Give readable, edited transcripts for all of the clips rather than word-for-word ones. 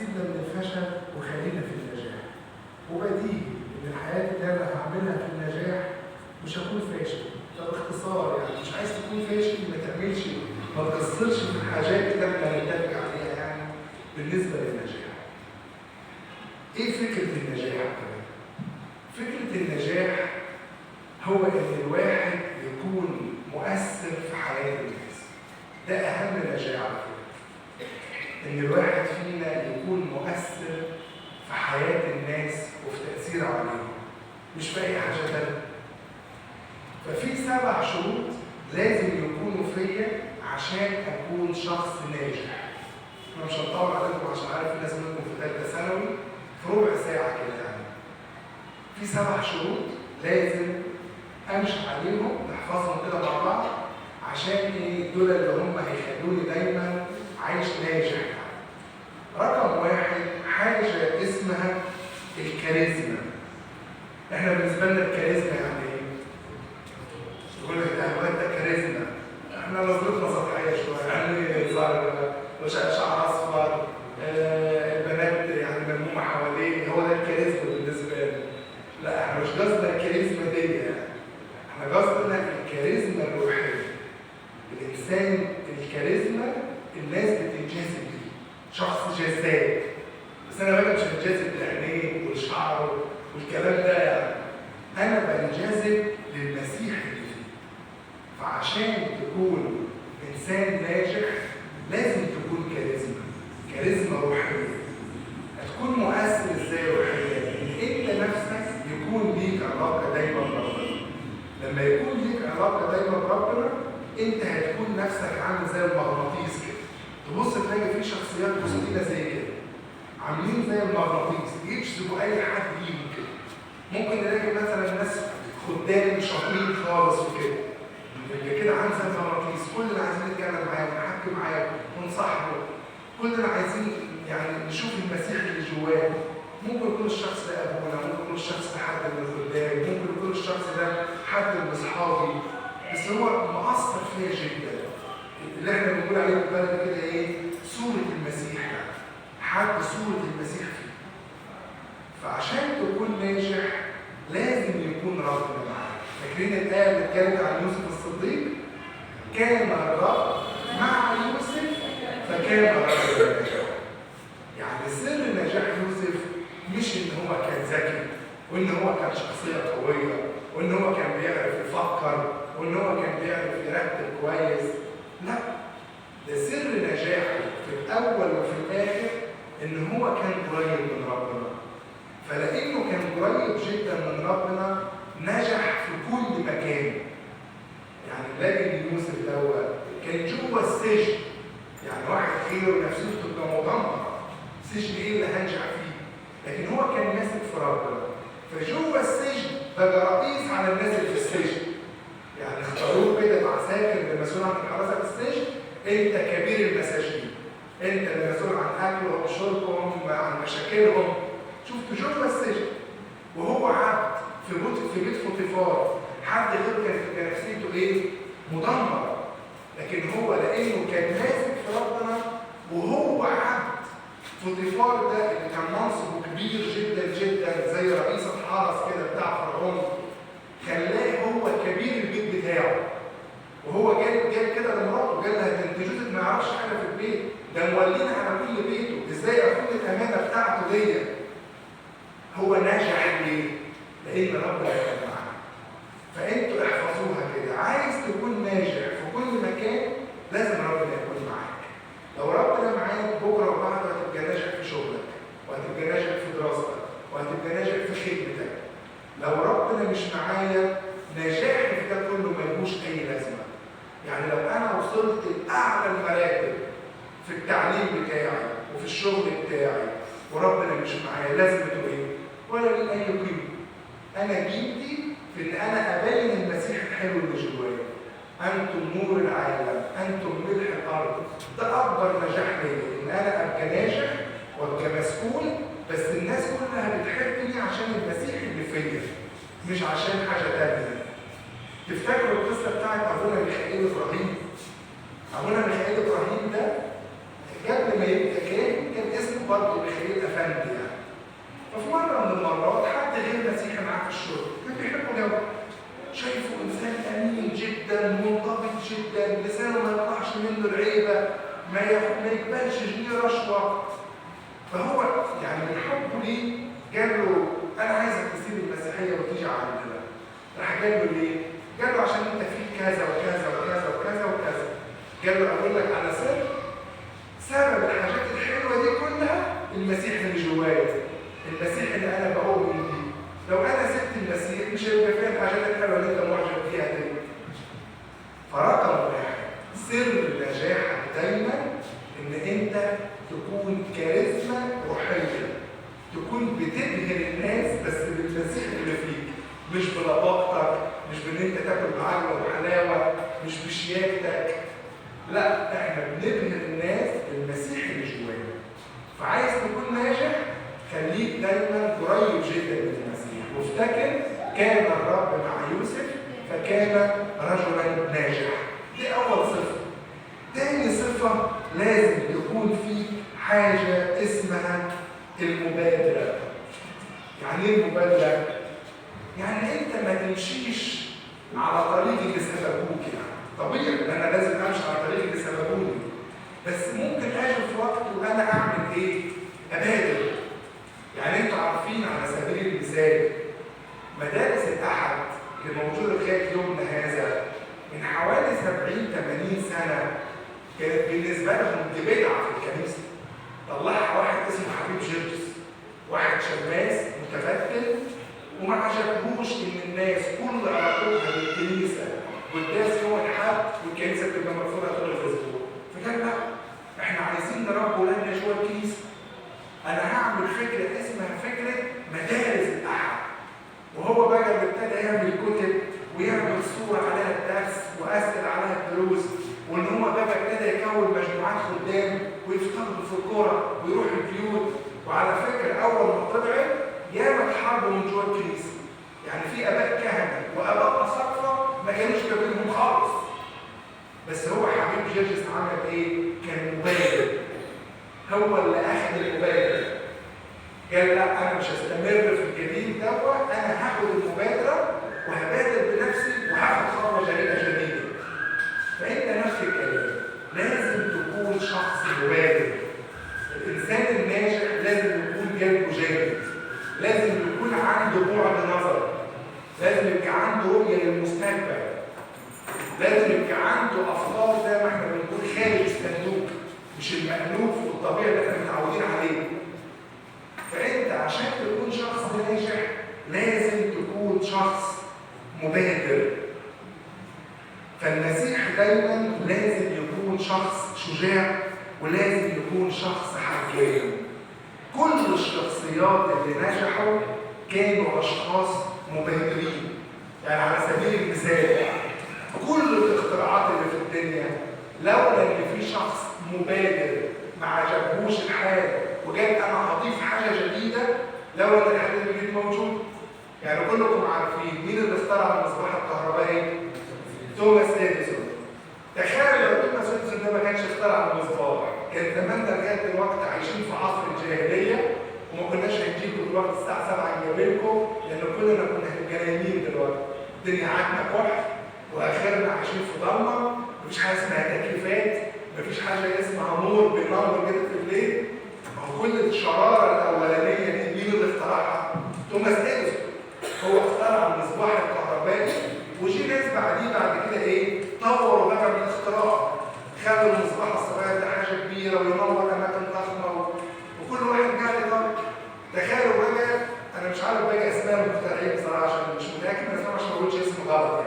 سيبنا من الفشل وخلينا في النجاح. وبديهي ان الحياة اللي انا هعملها في النجاح مش هكون فاشل. فباختصار يعني مش عايز تكون فاشل ما تعملش، ما تقصرش في الحاجات اللي احنا هنتفق عليها يعني بالنسبة للنجاح. ايه فكرة النجاح كمان؟ فكرة النجاح هو ان الواحد يكون مؤثر في حياة الناس. ده اهم نجاح على فكرة، ان الواحد فينا يكون مؤثر في حياة الناس وفي تاثيره عليهم، مش في اي حاجة تانية. ففي 7 شروط لازم يكونوا فيا عشان اكون شخص ناجح. انا مش هطول عليكم عشان عارف الناس منكم في ثالثة ثانوي، في ربع ساعة كده يعني. في 7 شروط لازم امشي عليهم، نحفظهم كده مع بعض عشان ايه؟ دول اللي هم هيخلوني دايما عايش ناجح يعني. رقم 1 حاجة اسمها الكاريزما. احنا بالنسبة لنا الكاريزما يعني ايه؟ يقول لك ده الواد ده كاريزما. احنا نظرتنا سطحية شوية، يعني ظهر شعر اصفر، البنات يعني ملمومه حواليه، هو ده الكاريزما بالنسبة لنا. لا، احنا مش قصدنا الكاريزما دي يعني، احنا قصدنا الكاريزما الروحية. الانسان الكاريزما الناس بتنجذب ليه، شخص جذاب. بس انا بقى مش هنجذب لعينيه ولشعره والكلام ده يعني، انا بنجذب للمسيح اللي فيه. فعشان تكون انسان ناجح لازم تكون كاريزما، كاريزما روحية. هتكون مؤثر ازاي روحيا؟ ان انت نفسك يكون ليك علاقة دايما بربنا. لما يكون ليك علاقة دايما بربنا انت هتكون نفسك عامل زي المغناطيس كده. تبص تلاقي في شخصيات وسطينا زي كده، عاملين زي المغناطيس يجذبوا اي حد ليهم كده. ممكن نلاقي مثلا ناس خدام شاطرين خالص وكده، يبقى كده عامل زي المغناطيس، كلنا عايزين نتكلم معاه ونحكي معاه ونصاحبه، كلنا عايزين يعني نشوف المسيح اللي جواه. ممكن يكون الشخص ده ابونا، ممكن يكون الشخص ده حد من الخدام، ممكن يكون الشخص ده حد من اصحابي، بس هو مؤثر فيا جدا. اللي احنا بنقول عليه بالبلد كده ايه؟ صورة المسيح يعني، حد صورة المسيح فيه. فعشان تكون ناجح لازم يكون ربنا معاك. فاكرين الآية اللي اتكلمت عن يوسف الصديق؟ كان الرب مع يوسف فكان رجلا ناجحا. يعني سر نجاح يوسف مش ان هو كان ذكي، وان هو كان شخصية قوية، وان هو كان بيعرف يفكر، وان هو كان بيعرف يرتب كويس. لا، ده سر نجاحه في الاول وفي الاخر ان هو كان قريب من ربنا. فلانه كان قريب جدا من ربنا نجح في كل مكان. يعني نلاقي ان يوسف دوت كان جوه السجن، يعني واحد خير ونفسيته تبقى مدمرة، سجن ايه اللي هنجح فيه؟ لكن هو كان ماسك في ربنا، فجوة السجن بقى رئيس على الناس اللي في السجن. يعني اختاروه كده العساكر اللي مسؤول عن الحراسة في السجن، انت كبير المساجين، انت اللي مسؤول عن اكلهم شربهم عن مشاكلهم. شفت جوه السجن وهو عبد في بيت فوطيفار، حد غيره كان نفسيته ايه؟ مدمرة. لكن هو لانه كان ماسك في ربنا وهو عبد، فوطيفار ده اللي كان منصبه كبير جدا جدا زي رئيس الحرس كده بتاع فرعون، خلاه هو كبير البيت بتاعه. وهو جاب كده لمراته وقال لها ده انت جوزك ما يعرفش حاجة في البيت، ده مولينا على كل بيته، ازاي اكون الامانة بتاعته دي؟ هو نجح ليه؟ لان ربنا كان معاه. فانتوا احفظوها كده، عايز تكون ناجح في كل مكان لازم ربنا يكون معاك. لو ربنا معاك بكره وبعده هتبقى ناجح في شغلك، وهتبقى ناجح في دراستك، وهتبقى ناجح في خدمتك. لو ربنا مش معايا نجاحي في ده كله ملهوش اي لازمه. يعني لو انا وصلت لاعلى المراتب في التعليم بتاعي وفي الشغل بتاعي وربنا مش معايا، لازمته ايه؟ ولا ليه اي قيمة. انا قيمتي في ان انا ابين المسيح الحلو اللي جوايا. انتم نور العالم، انتم ملح الارض. ده اكبر نجاح ليا، ان انا ابقى ناجح وابقى مسؤول، بس الناس كلها بتحبني عشان المسيح اللي فيا، مش عشان حاجة تانية. تفتكروا القصة بتاعت ابونا ميخائيل ابراهيم؟ ابونا ميخائيل ابراهيم ده قبل ما يبقى كاهن كان اسمه برضه ميخائيل افندي يعني. ففي مرة من المرات حد غير مسيحي معاه في الشغل كان بيحبه قوي، شايفه انسان امين جدا، منضبط جدا، لسانه ما يطلعش منه العيبه، ما يقبلش جنيه رشوة. فهو يعني من حبه ليه قال له انا عايزك تسيب المسيحية وتيجي عندنا. راح قال له ليه؟ قال له عشان انت فيك كذا وكذا وكذا وكذا وكذا. قال له اقول لك على سر، سبب الحاجات الحلوة دي كلها المسيح اللي جوايا، المسيح اللي انا بؤمن بيه. لو انا سبت المسيح مش هيبقى فيها الحاجات الحلوة اللي انت معجب بيها دي. فرقم واحد، سر نجاحك دايما ان انت تكون كاريزما روحية، تكون بتبهر الناس بس بالمسيح اللي فيك، مش بلباقتك، مش بان انت تاكل بعجوه وحلاوة، مش بشياكتك. لا، احنا بنبهر الناس بالمسيح اللي جوانا. فعايز تكون ناجح خليك دايما قريب جدا من المسيح، وافتكر كان الرب مع يوسف فكان رجلا ناجح. دي اول صفة. تاني صفة لازم يكون فيك حاجة اسمها المبادرة. يعني ايه المبادرة؟ يعني انت ما تمشيش على طريق اللي سبقوك. يعني طبيعي ان انا لازم امشي على طريق اللي سبقوني، بس ممكن اجي في وقت وانا اعمل ايه؟ ابادر. يعني انتوا عارفين على سبيل المثال مدارس الاحد اللي موجودة لغاية يومنا هذا من حوالي 70 80 سنة كانت بالنسبة لهم دي بدعة في الكنيسة. طلعها واحد اسمه حبيب جرجس، واحد شماس متفتن، وما عجبهوش ان الناس كل علاقتها بالكنيسة والناس يوم الاحد والكنيسة بتبقى مقفولة طول الاسبوع. فقال لا، احنا عايزين نربي ولادنا جوه الكنيسة. انا هعمل فكرة اسمها فكرة مدارس الاحد. وهو بقى اللي ابتدى يعمل كتب ويعمل صوره عليها الدرس واسئلة عليها الدروس، وان هو بقى ابتدى يكون مجموعات خدام ويفتقدوا في الكورة ويروح البيوت. وعلى فكرة اول ما طلعت ياما اتحاربوا من جوه الكنيسة. يعني في اباء كهنة واباء اساقفه ما كانوش جايبينهم خالص. بس هو حبيب جرجس عمل ايه؟ كان مبادر. هو اللي اخذ المبادرة. قال لا، انا مش هستمر في الجديد دوت، انا هاخد المبادرة وهبادر بنفسي وهاخد خطوة جديدة. فانت نفس الكلام، لازم تكون شخص مبادر. الانسان الناجح لازم يكون قلبه جامد، لازم يكون عنده بعد نظر، لازم يبقى عنده رؤية للمستقبل، لازم يبقى عنده افكار زي ما احنا بنقول خارج الصندوق، مش المألوف والطبيعي اللي احنا متعودين عليه. فانت عشان تكون شخص ناجح لازم تكون شخص مبادر. فالمسيح دايما لازم يكون شخص شجاع ولازم يكون شخص حكيم. كل الشخصيات اللي نجحوا كانوا اشخاص مبادرين. يعني على سبيل المثال كل الاختراعات اللي في الدنيا لولا ان في شخص مبادر ما عجبهوش الحال وقال انا هضيف حاجة جديدة، لولا ان الحاجة دي موجودة. يعني كلكم عارفين مين اللي اخترع المصباح الكهربائي؟ توماس اديسون. تخيل لو توماس اديسون ده ما كانش اخترع المصباح، كان زماننا لغاية دلوقتي عايشين في عصر الجاهلية وما كناش هنجيلكم دلوقتي الساعة 7 نجيبلكم، لان كلنا كنا هنبقى نايمين دلوقتي. الدنيا عندنا كحل واخرنا عايشين في ضلمة، مفيش حاجة اسمها تكييفات، مفيش حاجة اسمها نور بينور كده في الليل. ما هو كل الشرارة الاولانية دي مين اللي اخترعها؟ توماس اديسون. هو اخترع المصباح الكهربائي، وجي ناس بعديه بعد كده ايه؟ طوروا بقى من الاختراع، خلوا المصباح الصغير ده حاجة كبيرة وينور اماكن ضخمة وكل واحد جه لي. تخيلوا بقى، انا مش عارف بقى اسماء المخترعين بصراحة عشان مش متاكد من اسمائهم عشان ما اقولش اسم غلط.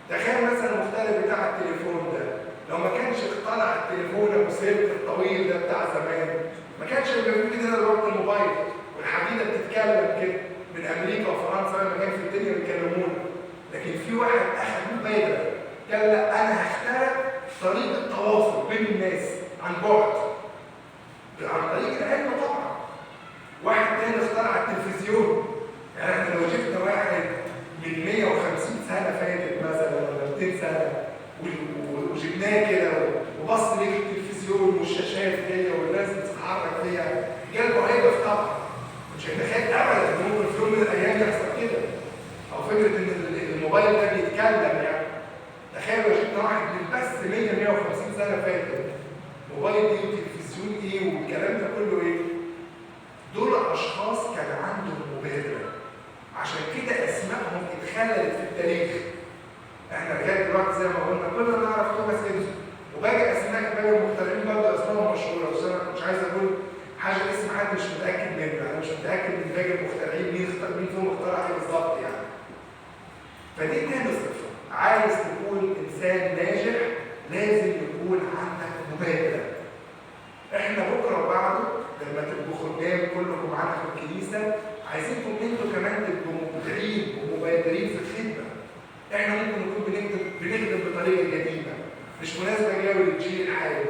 يعني تخيل مثلا المخترع بتاع التليفون ده لو ما كانش اخترع التليفون ابو سلك الطويل ده بتاع زمان، ما كانش هيبقى في ايدينا دلوقتي الموبايل والحديده بتتكلم كده من امريكا وفرنسا لما كان في الدنيا بيتكلمونا. لكن في واحد اخذ مبادرة، قال لا انا هخترع طريقه تواصل بين الناس عن بعد، عن طريق العلم طبعا. واحد تاني اخترع التلفزيون. يعني احنا لو جبنا واحد من 150 سنة فاتت مثلا ولا 200 سنة وجبناه كده وبص ليه التلفزيون والشاشات دي مش هيتخيل ابدا ان ممكن في يوم من الايام يحصل كده، او فكرة ان الموبايل ده بيتكلم. يعني تخيل لو جبنا واحد من بس 100 150 سنة فاتت، موبايل ايه وتلفزيون ايه والكلام ده كله ايه؟ دول اشخاص كان عندهم مبادرة، عشان كده اسمائهم اتخلدت في التاريخ. احنا لغاية دلوقتي زي ما قلنا كلنا نعرف توماس اديسون، وباقي اسماء باقي المخترعين برضه اسمائهم مشهورة، بس انا مش عايز اقول حاجة اسم حد مش متاكد منه، انا مش متاكد من باقي المخترعين مين فيهم اخترع ايه بالظبط يعني. فدي تاني صفة، عايز تكون انسان ناجح لازم يكون عندك مبادرة. احنا بكره وبعده لما تبقوا خدام كلكم معانا في الكنيسة، عايزينكم انتوا كمان تبقوا مبدعين ومبادرين في الخدمة. احنا ممكن نكون بنخدم بطريقة جديدة مش مناسبة جوي للجيل الحالي.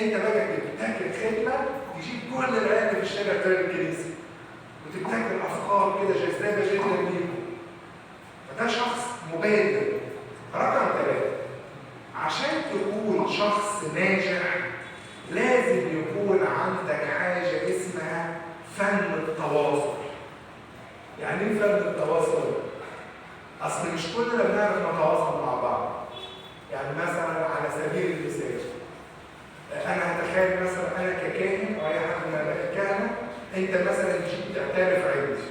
انت بقى تبتكر خدمة تجيب كل العيال اللي في الشارع بتاع الكنيسة، وتبتكر افكار كده جذابة جدا ليكم. فده شخص مبادر. رقم 3، عشان تكون شخص ناجح لازم يكون عندك حاجة اسمها فن التواصل. يعني ايه فن التواصل؟ اصل مش كلنا بنعرف نتواصل مع بعض. يعني مثلا على سبيل المثال، انا هتخيل مثلا انا ككاهن او اي حد من اباء الكهنة، انت مثلا جيت تعترف عندي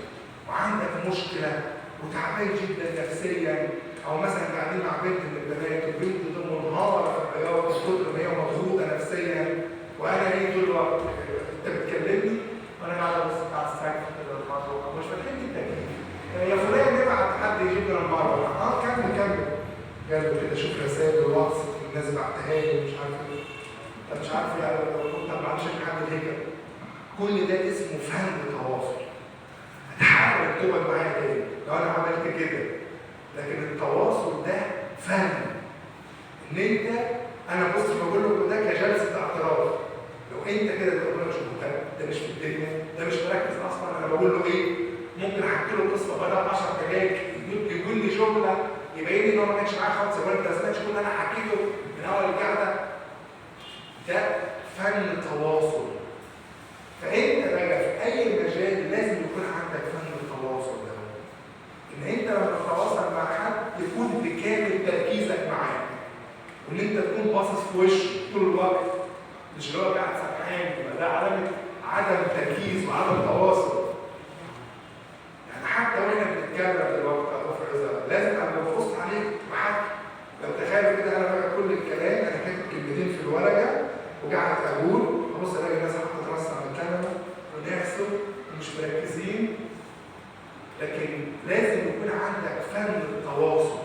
وعندك مشكلة وتعبان جدا نفسيا، او مثلا قاعدين مع بنت من البنات والبنت دي منهاره في العياط من كتر ما هي مضغوطه نفسيا، وانا ايه طول الوقت انت بتكلمني وانا قاعد ابص على السقف كده المروحة مش فاتحين التكييف، يا فلان نبعت حد يجيب لنا المروحة، كمل كمل قال كده، شوف رسائل الواتس الناس بعتها لي ومش عارف ايه، طب مش عارف ايه، طب معلش انا هعمل هيك. كل ده اسمه فن تواصل. هتحاول تقعد معايا تاني لو انا عملت كده، لكن التواصل ده فن. ان انت انا بص بقول لكم ده كجلسة اعتراف، لو انت كده تقول انا مش مهتم، ده مش في الدنيا، ده مش مركز اصلا، انا بقول له ايه؟ ممكن احكي له قصة بدل 10 دقايق يقول لي جملة يبين لي ان هو ما كانش معايا خالص، يقول انت ما سمعتش كل اللي انا حكيته من اول القعدة. ده فن تواصل. فانت بقى في اي مجال لازم يكون عندك فن التواصل ده، ان انت لما تتواصل مع حد تكون بكامل تركيزك معاه، وان انت تكون باصص في وشه طول الوقت، مش اللي هو قاعد سرحان، يبقى ده علامة عدم تركيز وعدم تواصل. يعني حتى واحنا بنتكلم دلوقتي او في عزة لازم ابقى ببص عليك وحكي. لو تخيلوا كده انا بقى كل الكلام انا كاتب كلمتين في الورقة وقاعد اقول، ابص الاقي الناس حاطه راسها على الكنبة ونعسوا ومش مركزين. لكن لازم يكون عندك فن التواصل.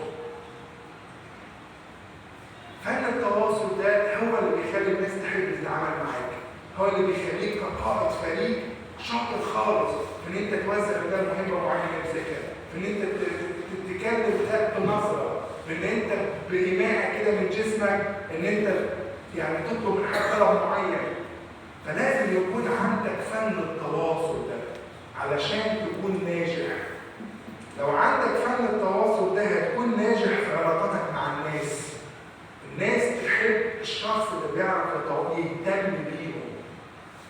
فن التواصل ده هو اللي بيخلي الناس تحب تتعامل معاك، هو اللي بيخليك كقائد فريق شاطر خالص في ان انت توزع ده مهمة معينة يمسكها، في ان انت تتكلم ده بنظره، في ان انت بايماء كده من جسمك ان انت يعني تطلب من حد طلب معين. فلازم يكون عندك فن التواصل ده علشان تكون ناجح. لو عندك فن التواصل ده هتكون ناجح في علاقاتك مع الناس. الناس تحب الشخص اللي بيعرف يهتم بيهم.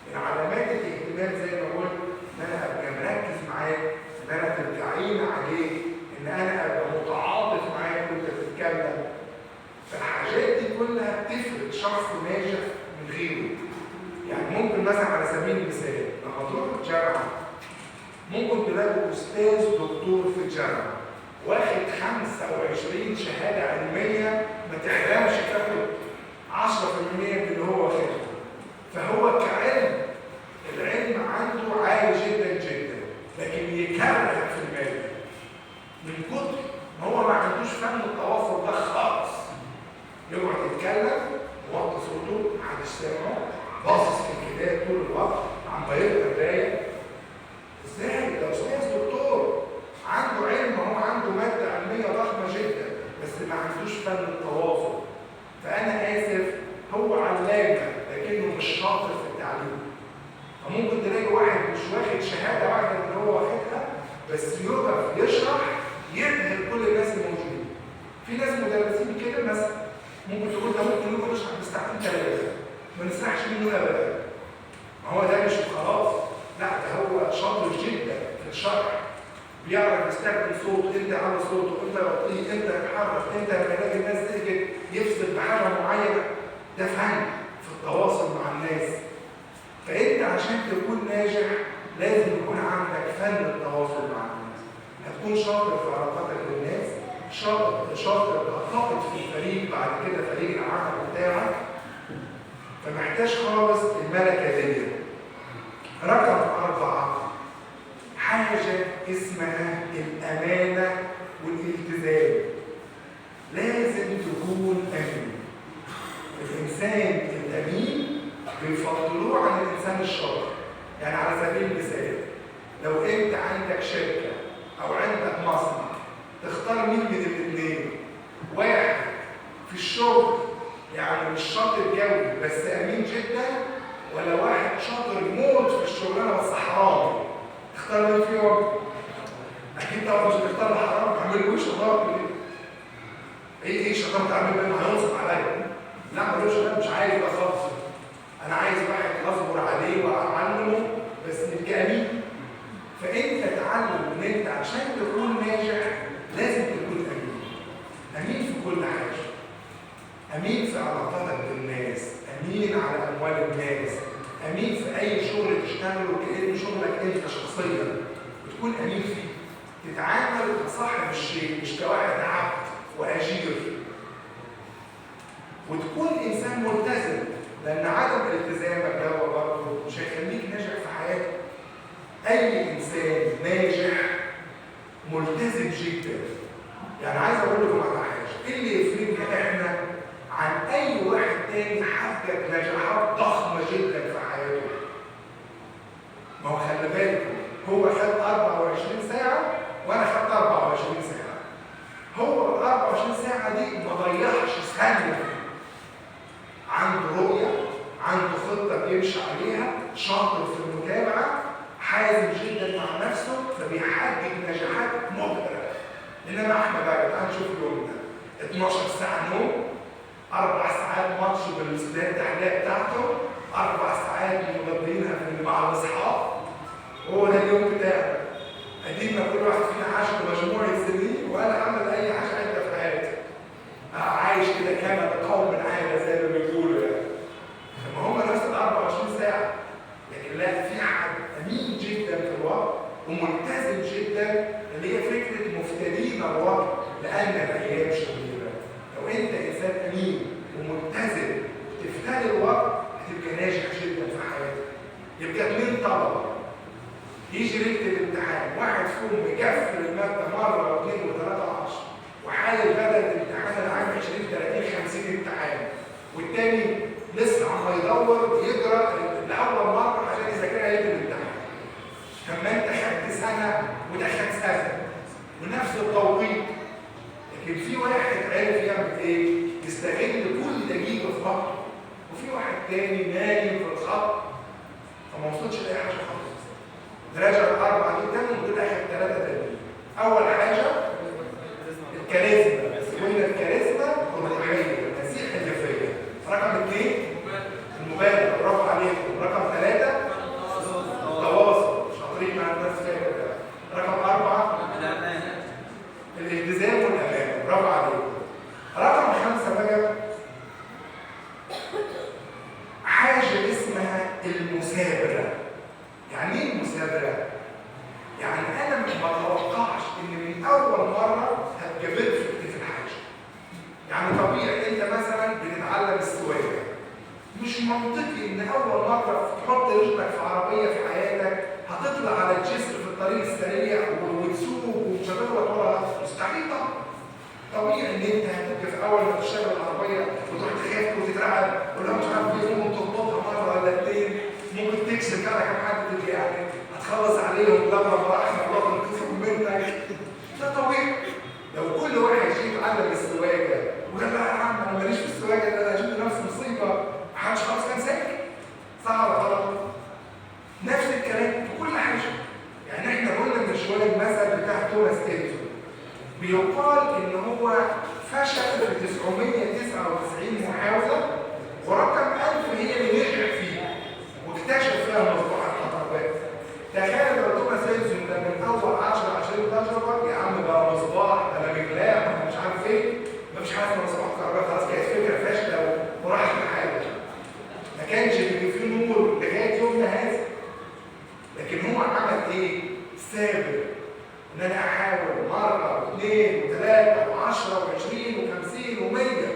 من علامات الاهتمام زي ما قلت ان انا ابقى مركز معاك، ان انا تبقى عيني عليك، ان انا ابقى متعاطف معاك وانت بتتكلم. فالحاجات دي كلها بتفرق شخص ناجح من غيره. يعني ممكن مثلا على سبيل المثال لما تروح الجامعة ممكن تلاقي استاذ دكتور في الجامعة واخد 25 شهادة علمية ما تحلمش تاخد 10% من اللي هو واخدها. فهو كعلم، العلم عنده عالي جدا جدا، لكن يكرهك في المادة من كتر ما هو ما عندوش فن التواصل ده خالص. يقعد يتكلم موطي صوته محدش سامعه، باصص في الكتاب طول الوقت، عم بيقرا قرايه. ازاي ده استاذ دكتور عنده علم، هو عنده مادة علمية ضخمة جدا، بس ما عندوش فن التواصل. فانا اسف، هو علامة لكنه مش شاطر في التعليم. فممكن تلاقي واحد مش واخد شهادة واحدة من اللي هو واخدها، بس يقف يشرح يبهر كل الناس الموجودين. في ناس مدرسين كده مثلا ممكن تقول ده ممكن يكون يشرح بساعتين ثلاثة ما نسرحش منه ابدا. ما هو ده مش خلاص، لا ده هو شاطر جدا الشرح، بيعرف يستخدم صوته، امتى يعلي صوته، امتى يوطيه، امتى يتحرك، امتى لما يلاقي الناس زهقت يفصل بحاجة معينة. ده فن في التواصل مع الناس. فانت عشان تكون ناجح لازم يكون عندك فن التواصل مع الناس. هتكون شاطر في علاقاتك بالناس، شاطر قائد في الفريق، بعد كده فريق العمل بتاعك. فمحتاج خالص الملكة دي. رقم 4 حاجة اسمها الامانة والالتزام. لازم تكون امين. الانسان الامين بيفضلوه عن الانسان الشاطر. يعني على سبيل المثال لو انت عندك شركة او عندك مصنع، تختار مين من الاثنين؟ واحد في الشغل يعني مش شاطر قوي بس امين جدا، ولا واحد شاطر موت في الشغلانة بس حرامي؟ تختار مين فيهم؟ اكيد طبعا مش هتختار الحرام. اعمل له شطارة ايه؟ ايه شطارة اعمل له؟ هينصب عليا. لا ملوش، انا مش عايز ده خالص. انا عايز واحد اصبر عليه واعلمه بس يبقى امين. فانت تعلم ان انت عشان تكون ناجح لازم تكون امين. امين في كل حاجة. امين في علاقاتك بالناس، امين على اموال الناس، امين في اي شغل تشتغله كانه شغلك انت شخصيا، وتكون امين فيه. تتعامل كصاحب الشيء مش كواحد عبد واجير. وتكون انسان ملتزم، لان عدم التزامك ده برضه مش هيخليك ناجح في حياتك. اي انسان ناجح ملتزم جدا. يعني عايز اقول لكم على حاجة، ايه اللي يفرقنا احنا عن اي واحد تاني حقق نجاحات ضخمة جدا في حياته؟ ما هو خلي بالكم، هو خد 24 ساعة وانا خدت 24 ساعة. هو ال 24 ساعة دي ما ضيعش ثانية. عنده رؤية، عنده خطه بيمشي عليها، شاطر في المتابعة، حازم جدا مع نفسه، فبيحقق نجاحات مبهرة. انما احنا بقى تعالوا نشوف يومنا 12 ساعة نوم، 4 ساعات ماتش بالاستاد التحلية بتاعته، 4 ساعات مقضيينها مع الاصحاب. هو ده اليوم بتاعنا. قديمنا كل واحد فينا عاش مجموعة سنين ولا عمل اي حاجة عدة في حياته. عايش كده كما قوم عادة زي ما بيقولوا يعني. ما هم نفس ال 24 ساعة، لكن لا، في حد امين جدا في الوقت وملتزم جدا، اللي هي فكرة مفتدين الوقت لان الايام شريرة. لو انت انسان امين وملتزم وتفتدي الوقت هتبقى ناجح جدا في حياتك. يبقى 2 طلبه يجي ليلة الامتحان، واحد فيهم مقفل المادة مرة واثنين وثلاثة وعشرة وحالل بدل الامتحان العام 20 30 50 امتحان، والتاني لسه عمال يدور يقرا لاول مرة عشان يذاكرها ليلة الامتحان. طب ما انت خدت سنة وده خد سنة ونفس التوقيت، لكن في واحد عرف يعمل ايه؟ يستغل كل دقيقة في وقته، وفي واحد تاني نايم في الخط فما وصلش لاي حاجة خالص. نراجع الاربعة دي تاني ونقول اخر 3 تانيين. اول حاجة الكاريزما، قلنا الكاريزما الروحية، المسيح اللي فيا. رقم 2 المبادرة، برافو عليكم. رقم 3 التواصل، شاطرين مع الناس فاكر. رقم 4 الالتزام والامانة، برافو عليكم. رقم 5 بقى حاجة اسمها المثابرة. يعني ايه المثابرة؟ يعني انا ما اتوقعش ان من اول مرة هتبقى perfect في الحاجة. يعني طبيعي انت مثلا بتتعلم السواقة، مش منطقي ان اول مرة تحط رجلك في عربية في حياتك هتطلع على الجسر في الطريق السريع وتسوق ومش هتغلط ولا مستحيل. طبعا طبيعي ان انت هتبقى في اول ما تشتغل العربية وتروح تخاف وتترعب ولا مش عارف ايه، ممكن تخبطها مرة ولا اتنين، ممكن تكسر كده كام حد تبقى يعني هتخلص عليهم لما راح الله تنقذهم منك. ده طبيعي. لو كل واحد جه يتعلم السواقة وقال لا يا عم انا ماليش في السواقة، ده انا هجيب لنفسي مصيبة، محدش خالص كان ساكت. صح ولا غلط؟ نفس الكلام في كل حاجة. يعني احنا قلنا من شوية المثل بتاع توماس اديسون، بيقال ان هو فشل في 999 محاولة ورقم 1000 هي اللي نجح فيه واكتشف فيها المصباح الكهربائي. تخيل لو توماس اديسون ده من ثابر، ان انا احاول مرة واثنين وثلاثة و10 و20 و50 و100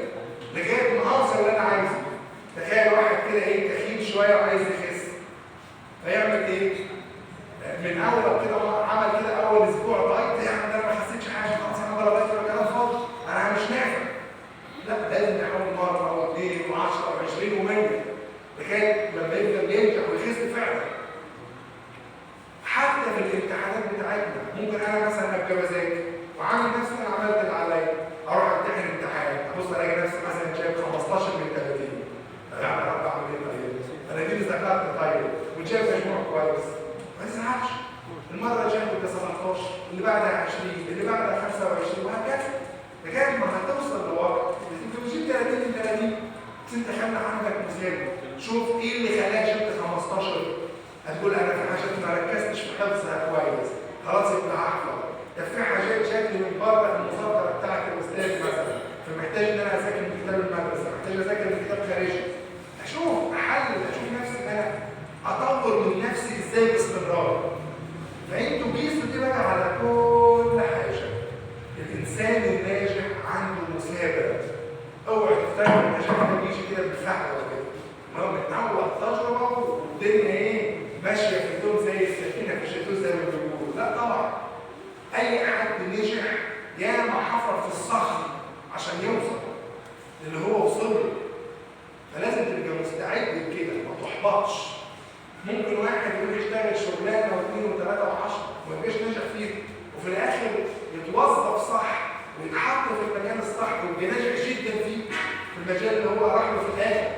لغاية ما اوصل اللي انا عايزه. تخيل واحد كده ايه تخين شوية وعايز يخس، فيعمل ايه؟ من اول كده عمل كده اول اسبوع diet، يا عم ده انا ما حسيتش حاجة، خلاص انا بلا diet ولا كلام فاضي، انا مش نافع. لا، لازم يحاول مرة واثنين و10 و20 و100 لغاية لما يفضل ينجح ويخس فعلا. حتى في الامتحانات بتاعتنا ممكن انا مثلا ابقى بذاكر وعامل نفسي انا عملت اللي عليا، اروح امتحن امتحان ابص الاقي نفسي مثلا جايب 15 من 30. طب يا رب اعمل ايه طيب؟ انا دي ذاكرت طيب وجايب مجموع كويس، ما تزعلش. المرة الجاية تبقى 17، اللي بعدها 20، اللي بعدها 25 وهكذا، لغاية ما هتوصل لوقت انت بتجيب 30 من 30. بس انت خلي عندك مثال، شوف ايه اللي خلاك جبت 15. هتقول انا في حاجات ما ركزتش في حفظها كويس، خلاص يبقى هحفظ. طب في حاجات جات لي من بره المذاكرة بتاعت الاستاذ مثلا، فمحتاج ان انا اذاكر من كتاب المدرسة، محتاج اذاكر من كتاب خارجي. اشوف احلل، اشوف نفسي ان انا اطور من نفسي ازاي باستمرار. فانتوا قيسوا دي بقى على كل حاجة. الانسان الناجح عنده مثابره. اوعى تفتكر النجاح ده بيجي كده بالفعل ولا كده، ان هو متعود تجربه والدنيا ايه ماشية في الدوم زي السفينة في الشتوت زي ما بيقولوا. لا طبعا، اي حد نجح ياما حفر في الصخر عشان يوصل اللي هو وصل له. فلازم تبقى مستعد لكده، ما تحبطش. ممكن واحد يروح يشتغل شغلانة واثنين وثلاثة وعشرة وما يبقاش ناجح فيها، وفي الاخر يتوظف صح ويتحط في المكان الصح ويبقى ناجح جدا فيه في المجال اللي هو راح له في الاخر.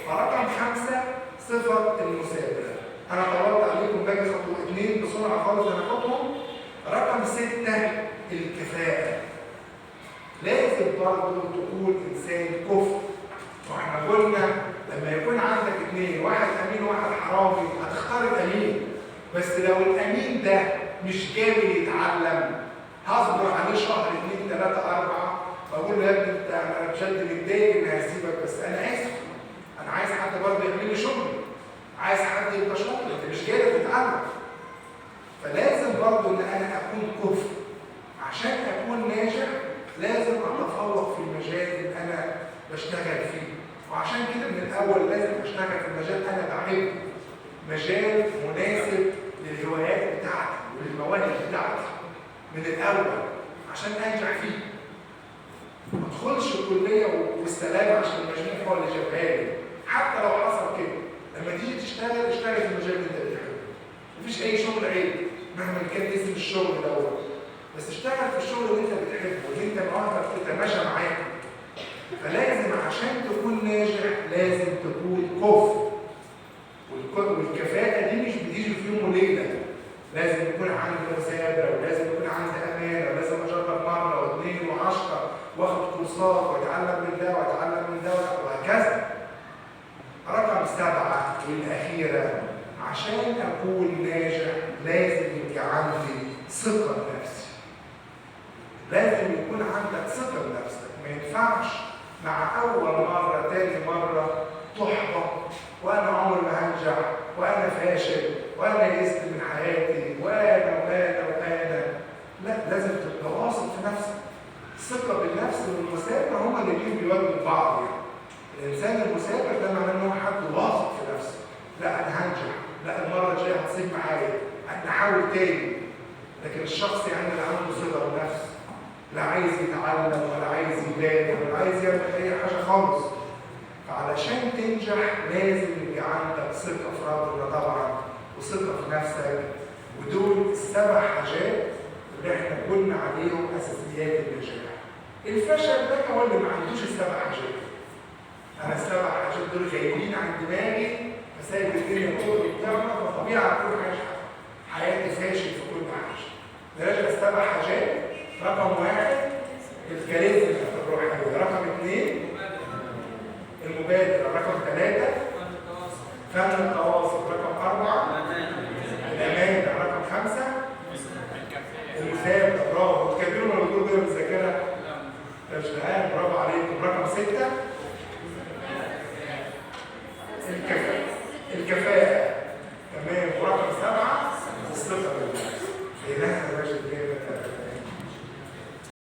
فرقم 5 صفة المثابرة. أنا طولت عليكم باجي خطوة 2 بسرعة خالص هناخدهم. رقم 6 الكفاءة. لازم برضه تكون إنسان كفء. واحنا قلنا لما يكون عندك 2، واحد أمين وواحد حرامي، هتختار الأمين. بس لو الأمين ده مش قابل يتعلم، هصبر عليه شهر 2 3 4 وأقول له يا ابني أنت أنا بجد متضايق إني هسيبك، بس أنا آسف، أنا عايز حد برضه يعمل لي شغل، عايز حد يبقى شاطر، أنت مش قادر تتعلم. فلازم برضه إن أنا أكون كفء. عشان أكون ناجح لازم أتفوق في المجال اللي أنا بشتغل فيه، وعشان كده من الأول لازم أشتغل في المجال أنا بحبه، مجال مناسب للهوايات بتاعتي وللمواهب بتاعتي من الأول عشان أنجح فيه. ما ادخلش الكلية والسلام عشان المجموع هو اللي جابها لي. حتى لو حصل كده، لما تيجي تشتغل اشتغل في المجال اللي انت بتحبه. مفيش أي شغل عيب مهما كان اسم الشغل دوت، بس اشتغل في الشغل اللي انت بتحبه واللي انت مواهبك تتماشى معاه. فلازم عشان تكون ناجح لازم تكون كفء. والكفاءة دي مش بتيجي في يوم وليلة، لازم يكون عندي مثابرة، ولازم يكون عندي أمانة، ولازم أجرب مرة واثنين وعشرة وآخد كورسات وأتعلم من ده وأتعلم من ده وهكذا. رقم 7 والأخيرة، عشان أكون ناجح لازم يبقى عندي ثقة بنفسي. لازم يكون عندك ثقة بنفسك، ما ينفعش مع أول مرة تاني مرة تحبط، وأنا عمري ما هنجح، وأنا فاشل، وأنا يئست من حياتي، وأنا وأنا وأنا. لا، لازم تبقى واثق في نفسك. الثقة بالنفس والمثابرة هما الاثنين بيواجهوا بعض. يعني الإنسان المثابر ده معناه إن هو حد واثق في نفسه، لا أنا هنجح، لا المرة الجاية هتصيب معايا، نحاول تاني. لكن الشخص يعني اللي عنده صغر نفس، لا عايز يتعلم ولا عايز يبان ولا عايز يعمل أي حاجة خالص. فعلشان تنجح لازم يبقى عندك ثقة في ربنا طبعا، وثقة في نفسك. ودول السبع حاجات اللي احنا قلنا عليهم أساسيات النجاح. الفشل ده هو اللي ما عندوش السبع حاجات. أنا السبع حاجات دول غايبين عن دماغي، فسايب الدنيا كلها قدامنا، فطبيعي كل حاجة حياتي فاشل في كل حاجة. نراجع السبع حاجات. رقم 1 الكاريزما الروحية، رقم 2 المبادرة، رقم 3 فن التواصل، رقم 4 الأمانة، رقم 5 المثابرة. برافو، بتكلموا ولا بتقولوا كده بالذاكرة؟ لا مش فاهم، برافو عليكم. رقم 6 الكفاءة، تمام. ورقم 7 الثقة. الثقة.